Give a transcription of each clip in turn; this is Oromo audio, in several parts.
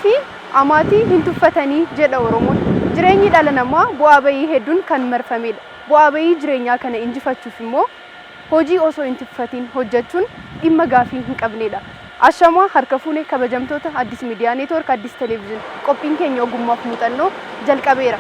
fi amaatii hin tuffatanii jedha Oromoon. Jireenyi dhala namaa bu'aa bayii hedduun kan marfamedha. Bu'aa bayii jireenyaa kana injifachuuf immoo hojii osoo hin tuffatiin hojjechuun dhimma gaafii hin qabnedha. Ashamaa harka fuune kabajamtoota Addis Miidiyaa Neetwoork Addis Television qophiin keenya ogummaaf muuxannoo jalqabeera.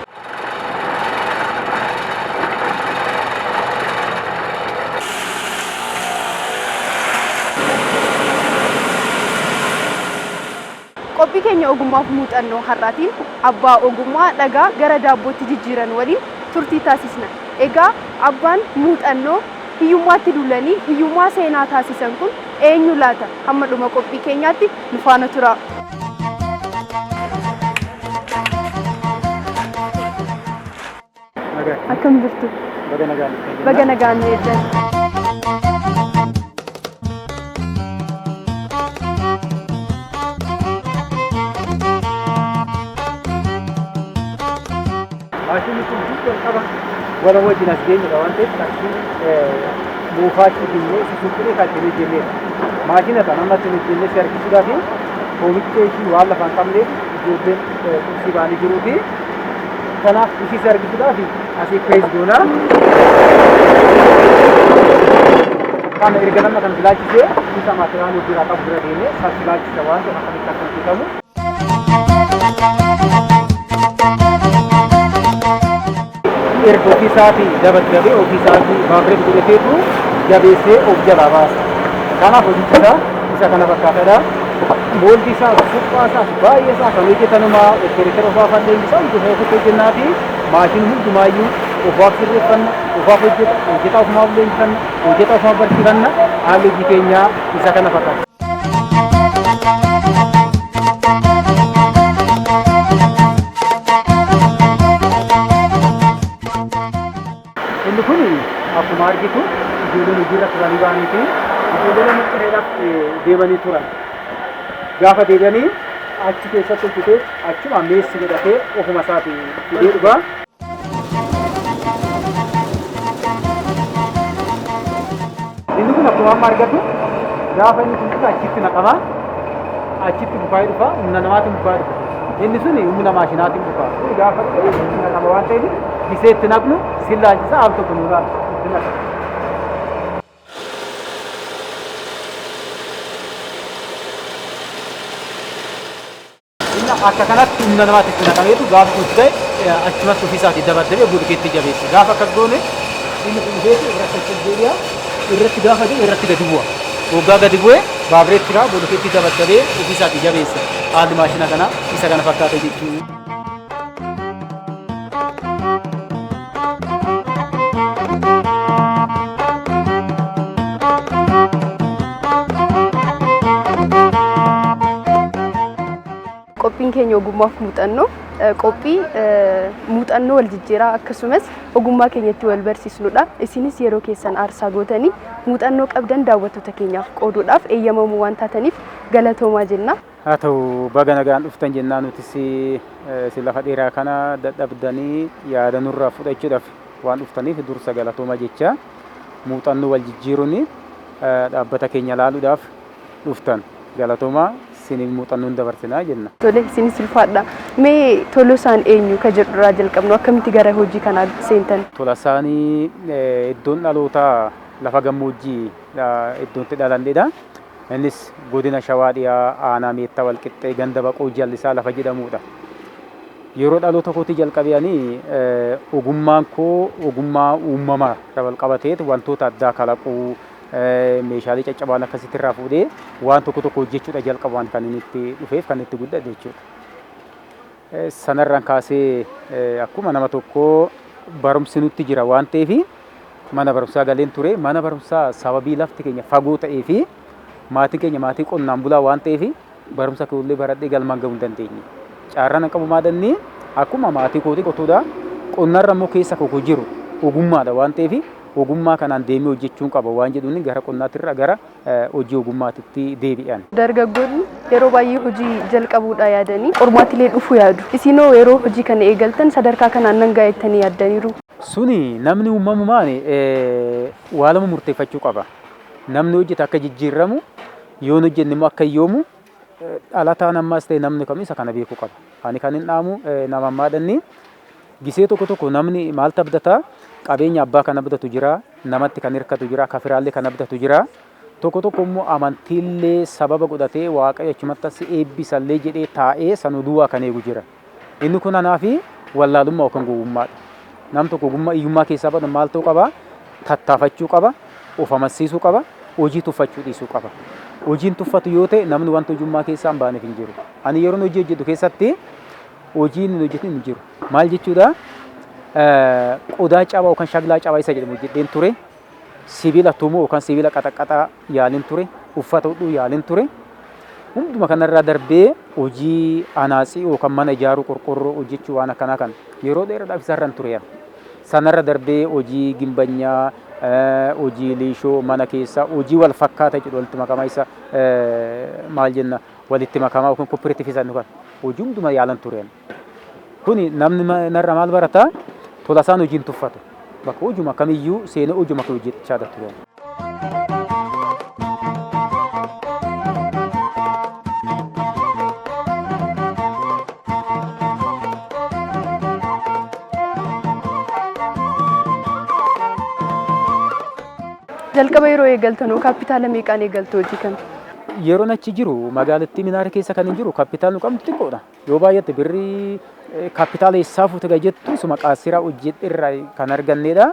Qophii keenya ogummaaf muuxannoo har'aatiin abbaa ogummaa dhagaa gara daabbootti jijjiiran waliin turtii taasisna. Egaa abbaan muuxannoo hiyyummaatti duulanii hiyyummaa seenaa taasisan kun eenyu laata? Hamma dhuma qophii keenyaatti nu faana turaa. Akkam jirtu? Baga nagaan dhuftan. Baga nagaan nu eegdan. Maashinni kun jalqaba wala wajjin as geenyudha waan ta'eef qarshii moofaatti binnee sussuqqinee kan ittiin hojjennedha. Maashina kana amma ittiin hojjennee si harkisuudhaaf hoomicha ishii waan lafa hin qabneef ijoolleen qursii ba'anii jiruu fi kanaaf ishii si harkisuudhaaf asii pirees goonaa. Kana erga nama kan ilaalchisee isa maatiraalii biraa qabu bira deemee isaan ilaalchisa waan ta'eef akkamitti akka hojjetamu. Erga ofii isaatii dabadabee ofii isaatii vaabireet godhateetu jabeessee of jalaa baasa. Kanaaf hojichi isaa isa kana fakkaatadha. Mooldi isaa, suphaa isaa, baay'ee isaa kan hojjetanuma opereetara ofaaf leenjisaa hojjetaa ofitti hojjennaa fi maashinii hundumaayyuu ofaaf sirreeffanna, ofaaf hojjeta, hojjetaa ofumaaf leenjifanna, hojjetaa ofumaaf barsiifanna. Haalli hojii keenyaa isa kana fakkaata. Inni kun akkuma argitu ijoolleen hojiirra turanii ba'anii fi ijoollee lama cireedhaaf deemanii turan. Gaafa deebi'anii achi keessatti hojjetee achuma meessi godhatee ofuma isaatii fidee dhugaa. Inni kun akkuma amma argatu gaafa inni kun dhufe achitti naqama. Achitti bukaa'ee dhufa. Humna namaatiin bukaa'ee dhufa. Inni sun humna maashinaatiin bukaa. Kun gaafa dhufe itti naqama waan ta'eef gisee itti naqnu sin laalchisa al tokko nurraa itti naqama. Inni akka kanatti humna namaatti itti naqameetu gaafa kun ta'e achumatti ofiisaatii dabaddabee bulkeetti jabeessa. Gaafa akkas goone inni kun dhufeetu irratti achi deebi'a. Irratti gaafa deemu irratti gadi bu'a. Waggaa gadi bu'ee baabireetti kaa bulkeetti dabaddabee ofiisaatii jabeessa. Haalli maashina kanaa isa kana fakkaata jechuudha. Qophiin keenya ogummaaf muuxannoo qophii muuxannoo wal jijjiiraa akkasumas ogummaa keenyatti wal barsiisnudha. Isinis yeroo keessan aarsaa gootanii muuxannoo qabdan daawwattoota keenyaaf qooduudhaaf eeyyamamuu waan taataniif galatoomaa jenna. Haa ta'u baga nagaan dhuftan jennaa nutis isin lafa dheeraa kana dadhabdanii yaada nurraa fudhachuudhaaf waan dhuftaniif dursa galatooma jecha muuxannoo wal jijjiiruun dhaabbata keenya ilaaluudhaaf dhuftan galatoomaa isiniif muuxannoon dabarsinaa jenna. Tole isinis ulfaadha. Mee Tolosaan eenyu ka jedhurraa jalqabnu akkamitti gara hojii kanaa seentan? Tolasaan iddoon dhalootaa lafa gammoojjii iddoon itti dhaladhedha. Innis godina Shawaa Dhiyaa aanaa Meettaa Walqixxee ganda Baqoo Jallisaa lafa jedhamudha. Yeroo dhaloota kootii jalqabee ani ogummaan koo ogummaa uumamaa irra wal qabateet wantoota addaa kalaquu meeshaalee caccabaan akkasitti irraa fuudhee waan tokko tokko hojjechuudha jalqabaan kan inni itti dhufeef kan itti guddate jechuudha. Sanarraan kaasee akkuma nama tokkoo barumsi nutti jira waan ta'eef mana barumsaa galeen ture. Mana barumsaa sababii lafti keenya fagoo ta'ee fi maatiin keenya maatii qonnaan bulaa waan ta'eef barumsa koollee baradhee galmaan gahuu hin dandeenye. Carraan an qabu maadanni akkuma maatii kootii qotuudha. Qonnarra immoo keessa koo jiru ogummaadha waan ta'eef ogummaa kanaan deemee hojjechuun qaba waan jedhuun gara qonnaatirra gara hojii ogummaatitti deebi'an. Dargaggoonni yeroo baay'ee hojii jalqabuudhaa yaadanii qormaatilee dhufuu yaadu. Isinoo yeroo hojii kana eegaltan sadarkaa kanaan nan ga'a jettanii yaaddaniiru? Suni namni uumamumaan waa lama murteeffachuu qaba. Namni hojjete akka jijjiirramu, yoon hojjenne immoo akka hiyyoomu Dhalataan ammaas ta'e namni kamuu isa kana beekuu qaba. Ani kan hin dhaamu nama ammaadhanni gisee tokko tokko namni maaltu abdataa qabeenya abbaa kan abdatu jira, namatti kan hirkatu jira, kafiraallee kan abdatu jira. Tokko tokko immoo amantiillee sababa godhatee Waaqayyo achumatti as eebbisallee jedhee taa'ee sanuu duwwaa kan eegu jira. Inni kun anaafi wallaalummaa yookaan gowwummaadha. Nam tokko ogummaa hiyyummaa keessaa badu maal ta'uu qaba? Tattaafachuu qaba, of amansiisuu qaba, hojii tuffachuu dhiisuu qaba. Hojiin tuffatu yoo ta'e namni wanta hojummaa keessaa hin baaneef hin jiru. Ani yeroon hojii hojjedhu keessatti hojiin hin hojjetin hin jiru. Maal jechuudha? Qodaa cabaa yookaan shaglaa cabaa isa jedhamu hojjedheen ture. Sibiila tumuu yookaan sibiila qaxaqqaxaa yaalin ture. Uffata hodhuu yaalin ture. Hunduma kanarraa darbee hojii anaatsii yookaan mana ijaaruu qorqorroo hojjechuu waan akkanaa kana yeroo dheeraadhaaf isarran ture. Sanarra darbee hojii gimbanyaa, hojii liishoo mana keessaa, hojii wal fakkaata jedhu walitti makamaa isa maal jenna walitti makamaa yookiin kooperaatiivii isa kan hojii hunduma yaalan ture. Kuni namni narra maal barataa tolasaan hojiin tuffatu. Bakka hojuma kamiyyuu seenee hojuma kee hojjechaa ture. Jalqaba yeroo eegaltanoo kaapitaala meeqaan eegaltu hojii kana? Yeroon achi jiru magaalattii Minaara keessa kan hin jiru kaapitaalli nu qabnu xiqqoodha. Yoo baay'ate birrii kaapitaala eessaa fuute ga jettu isuma qaassiraa hojjedhe irraa kan argannedha.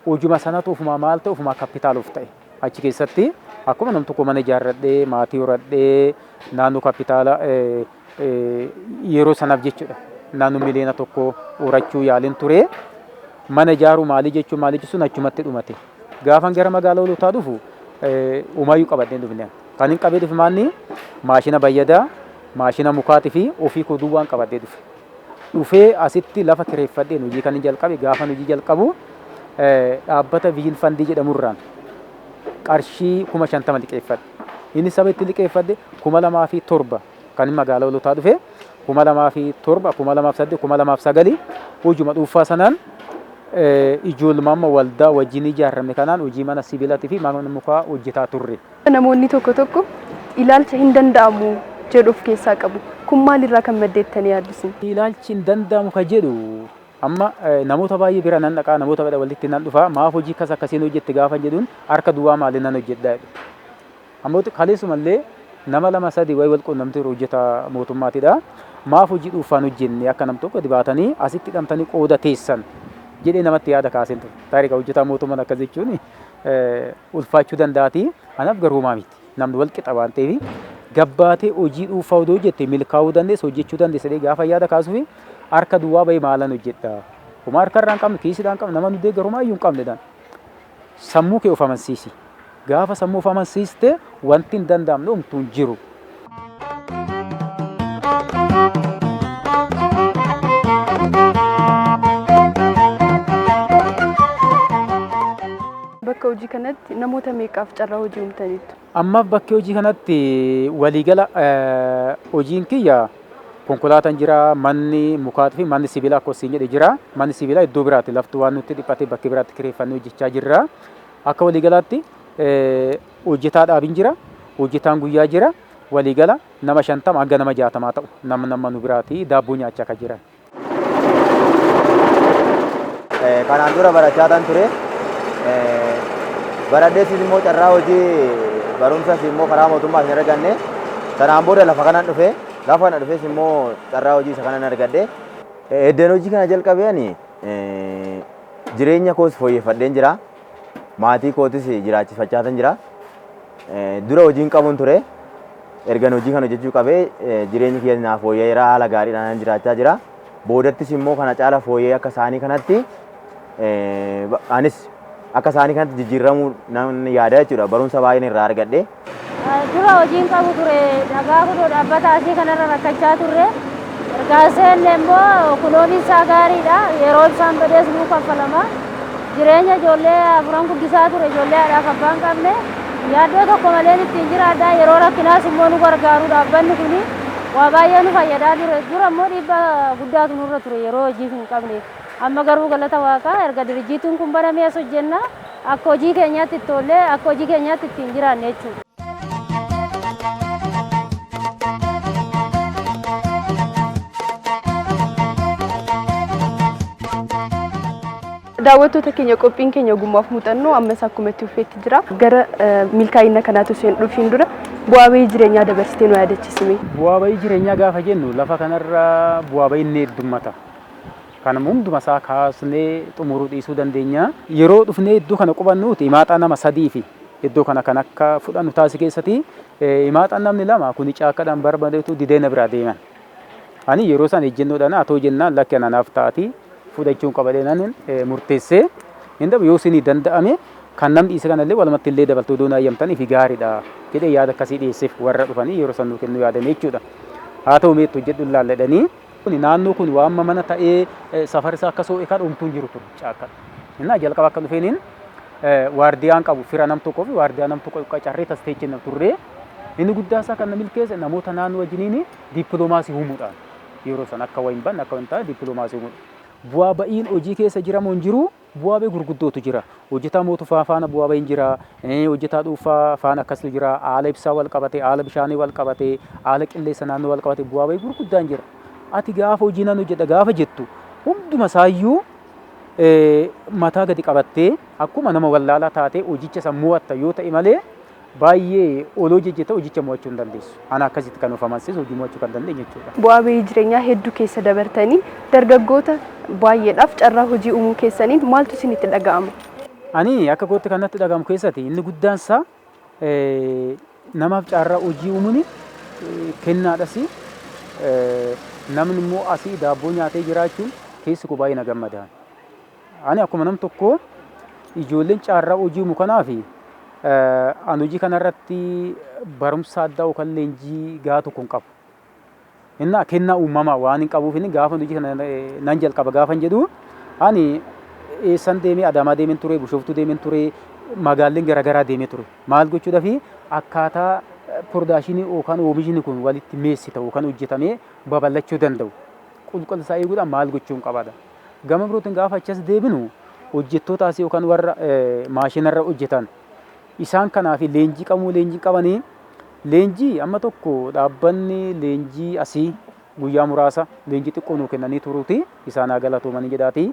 Hojuma sanatu ofumaa maal ta'e ofumaa kaapitaala of ta'e. Achi keessatti akkuma nam tokko mana ijaarradhee maatii horadhee naannoo kaapitaala yeroo sanaaf jechuudha. Naannoo 1 miliyoona horachuu yaalin ture. Mana ijaaruu maalii jechuun maalii jechuun achumatti dhumate. Gaafan gara magaalaa Hoolotaa dhufu umayyuu qabadhee dhufne. Kan hin qabee dhufe maanni maashina bayyadaa, maashina mukaatii fi ofii koo duwwaan qabadhee dhufe. Dhufee asitti lafa kireeffadheen hojii kan hin jalqabe gaafan hojii jalqabu dhaabbata Viijin Fandii jedhamurraan qarshii 50,000 liqeeffadhe. Inni saba itti liqeeffadhe 2007 kan magaalaa Hoolotaa dhufe 2007, 2008, 2009 hojuma dhuunfaa sanaan ijoolluma amma waldaa wajjin ijaarame kanaan hojii mana sibiilaatii fi mana mukaa hojjetaa turre. Namoonni tokko tokko ilaalcha hin danda'amu jedhu of keessaa qabu. Kun maalirraa kan maddeettanii yaaddu? Ilaalchi hin danda'amu ka jedhu amma namoota baay'ee bira nan dhaqaa namoota bira walitti nan dhufa maaf hojii akkas akkasiin hojjette gaafa jedhuun harka duwwaa maaliin nan hojjedha jedhu. Ammoo kaleessumallee nama lama sadi wayii wal quunnamtii hojjeta mootummaatidha. Maaf hojii dhuunfaan hojjenne akka nam tokko dibaatanii asitti hidhamtanii qooda teessan jedhee namatti yaada kaaseen ture. Taarika hojjetaa mootummaan akkas jechuun ulfaachuu danda'ati. Anaaf garuu homaa miti. Namni wal qixa waan ta'eef gabbaatee hojii dhuunfaa odoo hojjette milkaa'uu dandeessa hojjechuu dandeessa jedhee gaafa yaada kaasuuf harka duwwaa bahee maalan hojjedha. Homaa harka irraa hin qabne kiisiidhaan hin qabne nama nu deeggaru homaa iyyuu hin qabne. Sammuu kee of amansiisi. Gaafa sammuu of amansiiste wanti hin danda'amne homtuu hin jiru. Bakka hojii kanatti namoota meeqaaf carraa hojii uumtaniittu? Ammaaf bakkee hojii kanatti waliigala hojiin kiyya konkolaataan jira, manni mukaatii fi manni sibiilaa akkuma siin jedhe jira. Manni sibiilaa iddoo biraatti lafti waan nutti dhiphatee bakkee biraatti kireeffannee hojjechaa jirra. Akka waliigalaatti hojjetaa dhaabin jira, hojjetaan guyyaa jira. Waliigala nama 50 hanga nama 60 ta'u nama nama nu biraati daabboo nyaachaa kan jiran. Kanaan dura barachaa tan ture. Baradheessis immoo carraa hojii barumsas immoo karaa mootummaas hin arganne. Sanaan booda lafa kanan dhufe. Lafa kana dhufes immoo carraa hojii isa kanan argadhe. Eddeen hojii kana jalqabee ani jireenya koos fooyyeffadheen jira. Maatii kootis jiraachifachaa tan jira. Dura hojiin qabuun ture. Ergan hojii kana hojjechuu qabee jireenyi kiyya naaf fooyya'eera haala gaariidhaan jiraachaa jira. Boodattis immoo kana caala fooyya'ee akka isaanii kanatti anis akka isaanii kanatti jijjiiramuu nan yaada jechuudha. Barumsa baay'een irraa argadhe. Dura hojiin qabu ture dhagaa kunoo dhaabbata asii kanarra rakkachaa turre. Ergaa seenne immoo kunoon isaa gaariidha. Yeroo ibsaan badees nuu kaffalama. Jireenya ijoollee afuran guddisaa ture ijoollee haadhaaf abbaa hin qabne. Yaaddoo tokko malee ittiin jiraadha. Yeroo rakkinaas immoo nu gargaaru dhaabbanni kuni waa baay'ee nu fayyadaa ture. Dura immoo dhiibbaa guddaatu nurra ture yeroo hojii hin qabne. Amma garuu galata waaqaa erga dirjiitiin kun banamee as hojjenna akka hojii keenyaatti itti oollee akka hojii keenyaatti ittiin jiraanne jechuudha. Daawwattoota keenya, qophiin keenya ogummaaf muuxannoo ammas akkuma itti fufeetti jira. Gara milkaa'ina kanaatti osoo hin dhufiin dura bu'aa bahii jireenyaa dabarsitee nu yaadachiisime. Bu'aa bahii jireenyaa gaafa jennu, lafa kanarra bu'aa bahiin ni heddummata. Kanuma hunduma isaa kaasnee xumuruu dhiisuu dandeenya. Yeroo dhufnee iddoo kana qubannuuti himaaxaa nama sadii fi iddoo kana kan akka fudhannu taasise keessatti, himaaxaan namni lama kuni caakkaadhaan barbaadetu didee na biraa deeman. Ani yeroo isaan ejjennoodhaan haa ta'u jennaan, lakki, anaaf taati, fudhachuun qaba jedhanii murteessee, hin dhabu, yoo isinii danda'ame kan namni dhiise kanallee walumatti illee dabaltuu doonaa eeyyamtanii fi gaariidha jedhee yaada akkasii dhiyeesseef. Warra dhufanii yeroo san nuu kennuu yaadame jechuudha. Haa ta'u, meetti hojjedhu ilaalle jedhanii. Naannoo kun waan mana ta'ee safari isaa akka so'e kan homtuu hin jiru ture, caakkadha. Innaa jalqaba akka dhufeeniin waardiyaan qabu fira nam tokkoo fi waardiyaa nam tokko qacarree tasteechinna turre. Inni guddaa isaa kan na milkeesse namoota naannoo wajjiniin dippiloomaasii uumuudhaan, yeroo san akka wayin banne, akka hin taane dippiloomaasii uumuudha. Bu'aa ba'iin hojii keessa jiramu hin jiru, bu'aa ba'ii gurguddootu jira. Hojjetaa mootummaa faana bu'aa ba'iin jira. Hojjetaa dhuunfaa faana akkasitu jira. Haala ibsaa wal qabate, haala bishaanii wal qabate, haala qilleensa naannoo wal qabate bu'aa ba'ii gurguddaan jira. Ati gaafa hojii nan hojjedha gaafa jettu, hunduma isaayyuu mataa gadi qabattee akkuma nama wallaalaa taatee hojicha san mo'atta yoo ta'e malee, baay'ee oloo jejjeta hojicha mo'achuu hin dandeessu. Ana akkasitti kan of amansiisu hojii mo'achuu kan dandeenye jechuudha. Bu'aa bahii jireenyaa hedduu keessa dabartanii dargaggoota baay'eedhaaf carraa hojii uumuu keessaniin maaltu isinitti dhaga'ama? Ani akka kootti kan natti dhaga'amu keessatti inni guddaan isaa, namaaf carraa hojii uumuun kennaadhas, namni immoo asii daabboo nyaatee jiraachuun keessi koo baay'ee na gammada. Ani akkuma nam tokkoo ijoolleen carraa hojii uumu kanaaf, ani hojii kanarratti barumsa addaa yookaan leenjii gahaa tokko hin qabu. Innaa kennaa uumamaa waan hin qabuuf, inni gaafa hojii kana nan jalqaba gaafa jedhu, ani eessan deemee? Adaamaa deemeen ture, Bishooftuu deemeen ture, magaaleen garaagaraa deemee ture. Maal gochuudhaafi? Akkaataa production yookaan oomishni kun walitti meessi ta'u yookaan hojjetamee babal'achuu danda'u, qulqullina isaa eeguudhaan maal gochuun qabaadha. Gama birootiin gaafa achas deebinu, hojjettoota asii yookaan warra maashinarra hojjetan isaan kanaaf leenjii qabuu, leenjii qabanii, leenjii amma tokko dhaabbanni leenjii asii guyyaa muraasa leenjii xiqqoo nuu kennanii turuuti, isaan haa galatoomanii jedhaati.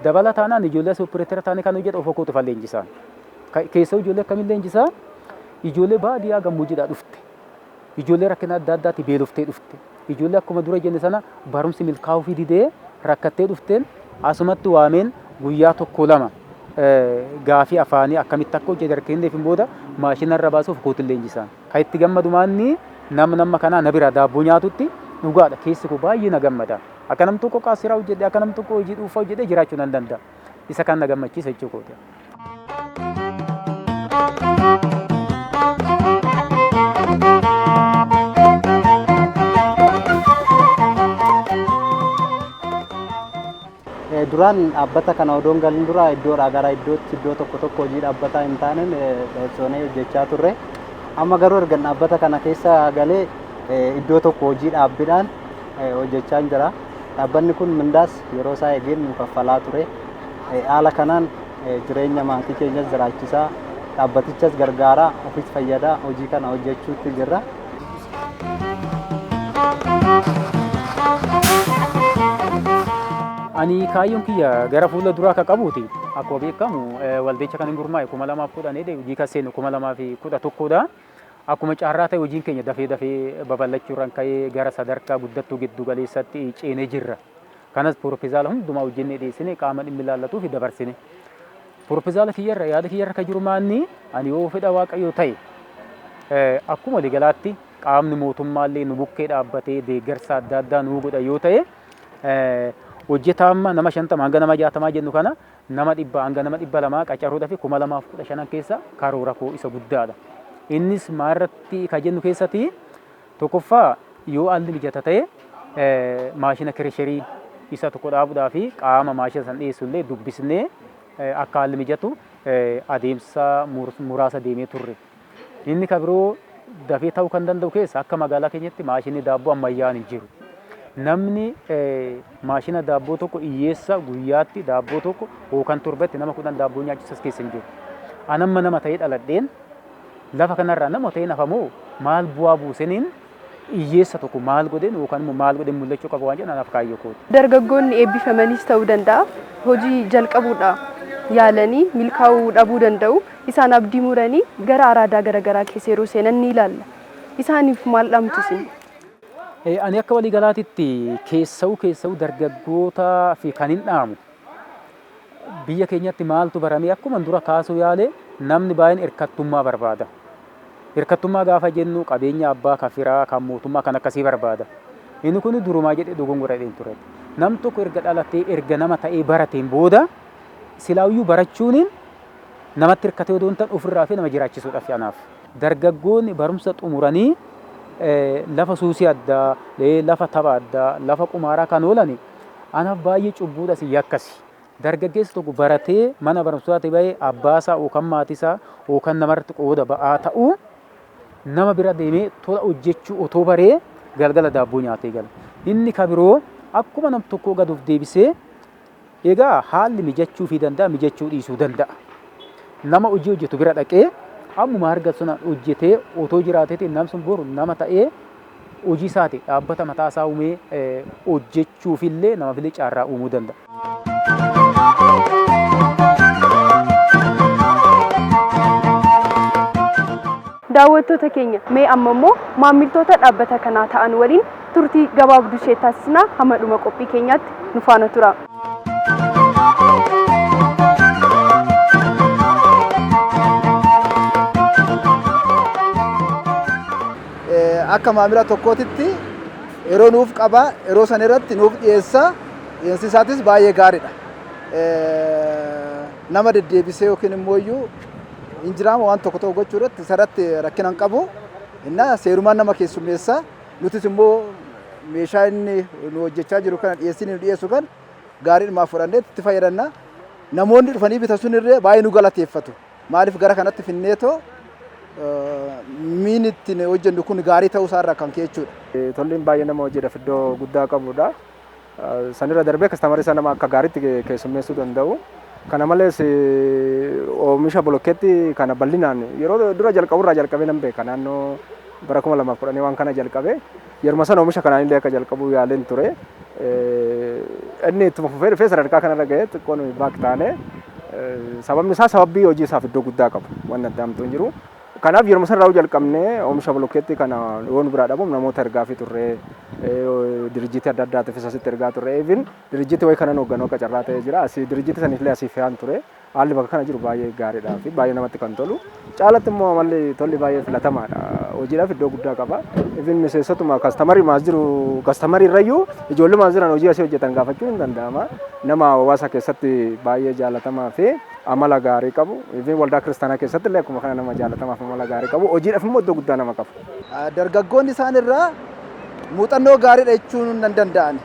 Dabalataanaan ijoollee asii operator ta'anii kan hojjetan of kootu fan leenjisaan. Keessa ijoollee akkamiin leenjisaa? Ijoollee baadiyyaa gammoojjiidhaa dhufte. Ijoollee rakkina adda addaatti beeloftee dhufte. Ijoollee akkuma dura jenne sana barumsi milkaa'uu fi didee rakkattee dhufteen asumatti waameen guyyaa tokko lama gaafii afaanii akkamitti akka hojjetan kenneef booda maashinarra baasuuf kootiin leenjisaan. Kan itti gammadu maanni nama nama kanaa na biraa daabboo nyaatutti dhugaadha, keessi koo baay'ee na gammada. Akka nam tokko qaasiraa hojjedhe, akka nam tokko hojii dhuunfaa hojjedhe jiraachuu nan danda'a. Isa kan na gammachiisa jechuu kooti. Duraan dhaabbata kana odoon galin dura iddoodhaa gara iddootti, iddoo tokko tokko hojii dhaabbataa hin taaneen soonee hojjechaa turre. Amma garuu erga dhaabbata kana keessa galee iddoo tokko hojii dhaabbiidhaan hojjechaa jira. Dhaabbanni kun mindaas yeroo isaa eegeen nu kaffalaa ture. Haala kanaan jireenya maatii keenyas jiraachisaa, dhaabbatichas gargaaraa, ofis fayyadaa hojii kana hojjechuutti jirra. Ani kaayyoon kiyya gara fuula duraa akka qabuuti. Akkuma beekamu waldicha kan hin gurmaa'e 2010, hojii kan seenu 2011dha. Akkuma carraa ta'e hojiin keenya dafee dafee babal'achuu irraan ka'ee gara sadarkaa guddattuu giddu galeessatti ceenee jirra. Kanas piropozaala hundumaa hojjennee dhiyeessine, qaama dhimmi ilaallatuuf dabarsine. Piropozaala kiyyarra, yaada kiyyarra kan jiru maanni, ani yoo fedha Waaqayyoo ta'e, akkuma waliigalaatti qaamni mootummaallee nu bukkee dhaabbatee deeggarsa adda addaa nuu godha yoo ta'e, hojjetaa amma nama 50 hanga nama 60 jennu kana nama 100 hanga nama 200 qacaruudhaaf 2015 keessa karoora koo isa guddaadha. Innis maalirratti kan jennu keessatti, tokkoffaa yoo haalli mijata ta'e maashina crusher isa tokko dhaabuudhaa fi qaama maashina san dhiyeessu illee dubbisnee akka haalli mijatu adeemsa muraasa deemee turre. Inni kan biroo dafee ta'uu kan danda'u keessa, akka magaalaa keenyatti maashinni daabboo ammayyaa'aan hin jiru. Namni maashina daabboo tokko hiyyeessa guyyaatti daabboo tokko yookaan torbatti nama 10 daabboo nyaachisas keessa hin jiru. Anamma nama ta'ee dhaladheen lafa kanarraa nama ta'ee nafamoo maal bu'aa buuseniin hiyyeessa tokko maal godheen yookaan immoo maal godheen mul'achuu qaba waan jedhan anaaf kaayyoo kooti. Dargaggoonni eebbifamanis ta'uu danda'a. Hojii jalqabuudha. Yaalanii milkaa'uu dhabuu danda'u. Isaan abdii muranii gara araadaa garaagaraa keessa yeroo seenan ni ilaalla. Isaaniif maal dhaamtu isin? Ani akka waliigalaatitti keessa'u dargaggootaa fi kan hin dhaamu biyya keenyatti maaltu barame akkuma dura kaasuu yaale namni baay'een hirkattummaa barbaada. Hirkattummaa gaafa jennu qabeenya abbaa kan firaa kan mootummaa kan akkasii barbaada. Inni kun durumaa jedhee dogongora jedheen ture. Nam tokko erga dhalatee erga nama ta'ee barateen booda silaayyuu barachuun namatti hirkatee odoo hin taane ofirraa fi nama jiraachisuudhaaf anaaf. Dargaggoonni barumsa xumuranii lafa suusii addaa, lafa tapha addaa, lafa qumaaraa kan oolan anaaf baay'ee cubbuudhas yakkasi. Dargaggeessi tokko baratee mana barumsaatti bahee abbaasaa yookaan maatiisaa yookaan namarratti qooda ba'aa ta'uu nama bira deemee tola hojjechuu otoo baree galgala daabboo nyaatee gala. Inni ka biroo akkuma nam tokkoo gad of deebisee egaa haalli mijachuu fi danda'a mijachuu dhiisuu danda'a. Nama hojii hojjetu bira dhaqee ammuma argatu sana hojjetee otoo jiraateeti namni sun boru nama ta'ee hojii isaati dhaabbata mataa isaa uumee hojjechuufillee namaafillee carraa uumuu danda'a. Daawwattoota keenya mee amma immoo maamiltoota dhaabbata kanaa ta'an waliin turtii gabaabduu ishee taasisnaa hamma dhuma qophii keenyaatti nu faana tura. Akka maamila tokkootitti yeroo nuuf qaba, yeroo san irratti nuuf dhiyeessa, dhiyeessi isaatis baay'ee gaariidha. Nama deddeebisee yookiin immoo iyyuu hin jiraama waan tokko tokko gochuu irratti isarratti rakkina hin qabu. Innaa seerumaan nama keessummeessa. Nutis immoo meeshaa inni nu hojjechaa jiru kana dhiyeessii inni nu dhiyeessu kan gaariidhumaa fudhannee itti fayyadamna. Namoonni dhufanii bitan sun illee baay'ee nu galateeffatu. Maaliif gara kanatti finneetoo miin ittiin hojjennu kun gaarii ta'uu isaarraa kan ka'e jechuudha. Tolliin baay'ee nama hojiidhaaf iddoo guddaa qabudha. Sanirra darbee kastamarii isaa nama akka gaariitti keessummeessuu danda'u. Kana malees oomisha bolokkeetti kana bal'inaan yeroo dura jalqaburraa jalqabee nan beeka naannoo bara 2010 waan kana jalqabe yeruma sana oomisha kanaan illee akka jalqabu yaaleen ture. Inni ittuma fufee dhufee sadarkaa kanarra ga'ee xiqqoo nuyi baak taane sababni isaa sababii hojii isaaf iddoo guddaa qabu waan adda hamtuu hin jiru. Kanaaf yeruma sana irraa jalqabnee oomisha bolokkeetti kana yoo nu biraa dhabamu namoota ergaa fi turre dirijjiitii adda addaatiifis asitti ergaa turre even dirijjiitii wayii kanan hoogganuu akka carraa ta'ee jira asii dirijjiitii saniif asii fe'aan ture Haalli bakka kana jiru baay'ee gaariidhaa fi baay'ee namatti kan tolu. Caalatti immoo amalli tolli baay'ee filatamaadha. Hojiidhaaf iddoo guddaa qaba. Even miseensotuma kastamarii maas jiru kastamarii irrayyuu ijoollee maas jiran hojii asii hojjetan gaafachuun hin danda'ama. Nama hawaasa keessatti baay'ee jaalatamaa fi amala gaarii qabu. Even waldaa kiristaanaa keessatti illee akkuma kana nama jaalatamaa fi amala gaarii qabu. Hojiidhaaf immoo iddoo guddaa nama qabu. Dargaggoonni isaan irraa muuxannoo gaariidha jechuun nan danda'an.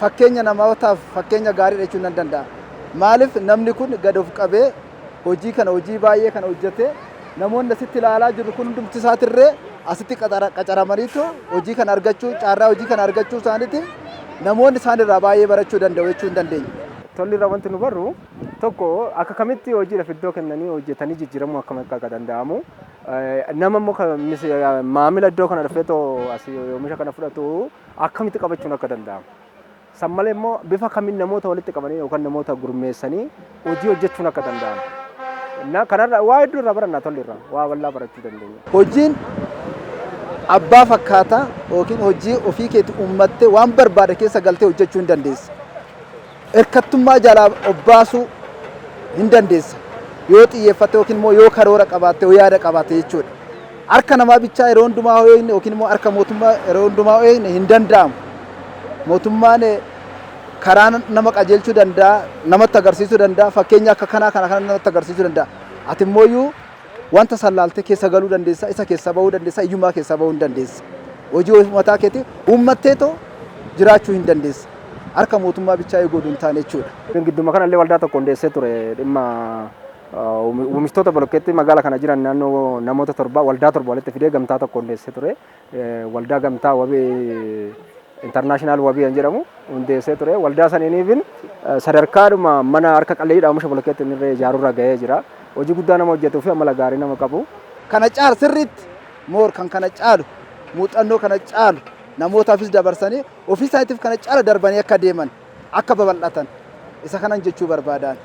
Fakkeenya namootaaf fakkeenya gaariidha jechuun nan danda'a. Maaliif namni kun gad of qabee hojii kana hojii baay'ee kana hojjetee namoonni asitti ilaalaa jirru kun hundumti isaatirree asitti qacaramaniitu hojii kana argachuu carraa hojii kana argachuu isaaniitiif namoonni isaan irraa baay'ee barachuu danda'u jechuu hin dandeenya. Tolli irraa wanti nu barru tokko akka kamitti hojiidhaaf iddoo kennanii hojjetanii jijjiiramuu akkam akka danda'amu nama immoo maamila iddoo kana dhufee too asii oomisha kana fudhatu akkamitti qabachuun akka danda'amu. San malee immoo bifa kamiin namoota walitti qabanii yookaan namoota gurmeessanii hojii hojjechuun akka danda'amu. Na kanarra waa hedduu irraa baranna tolli irraa waa bal'aa barachuu dandeenya. Hojiin abbaa fakkaataa yookiin hojii ofii keetii uummattee waan barbaade keessa galtee hojjechuu hin dandeessa. Hirkattummaa jalaa of baasuu hin dandeessa. Yoo xiyyeeffatte yookiin immoo yoo karoora qabaatte yoo yaada qabaatte jechuudha. Harka namaa bichaa yeroo hundumaa yoo eegne yookiin immoo harka mootummaa yeroo hundumaa yoo eegne hin danda'amu. Mootummaan karaa nama qajeelchuu danda'a, namatti agarsiisuu danda'a, fakkeenya akka kanaa kana kana namatti agarsiisuu danda'a. Ati immoo iyyuu wanta san laaltee keessa galuu dandeessa, isa keessa bahuu dandeessa, hiyyummaa keessa bahuu hin dandeessa. Hojii mataa keetii uummatteetoo jiraachuu hin dandeessa. Harka mootummaa bichaa eeguu oduu hin taane jechuudha. Gidduma kanallee waldaa tokko hundeessee ture dhimma oomishtoota bolokkeetti magaala kana jiran naannoo namoota torba waldaa torba walitti fidee gamtaa tokko hundeessee ture. Waldaa gamtaa wabii intarnaashinaal wabii kan jedhamu hundeessee ture. Waldaa saniiniifin sadarkaadhuma mana harka qalleeyyiidha oomisha bolokkeetti inni ijaarurra gahee jira. Hojii guddaa nama hojjetuu fi amala gaarii nama qabu. Kana caalu sirriitti moor kan kana caalu muuxannoo kana caalu namootaafis dabarsanii ofii isaaniitiif kana caala darbanii akka deeman akka babal'atan isa kanan jechuu barbaadaan.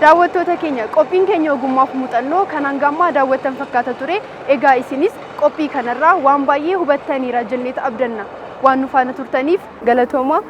Daawwattoota keenya, qophiin keenya ogummaaf muuxannoo kan hanga ammaa daawwattan fakkaata ture. Egaa isinis qophii kanarraa waan baay'ee hubattaniira jenneet abdanna. Waan nu faana turtaniif galatoomaa.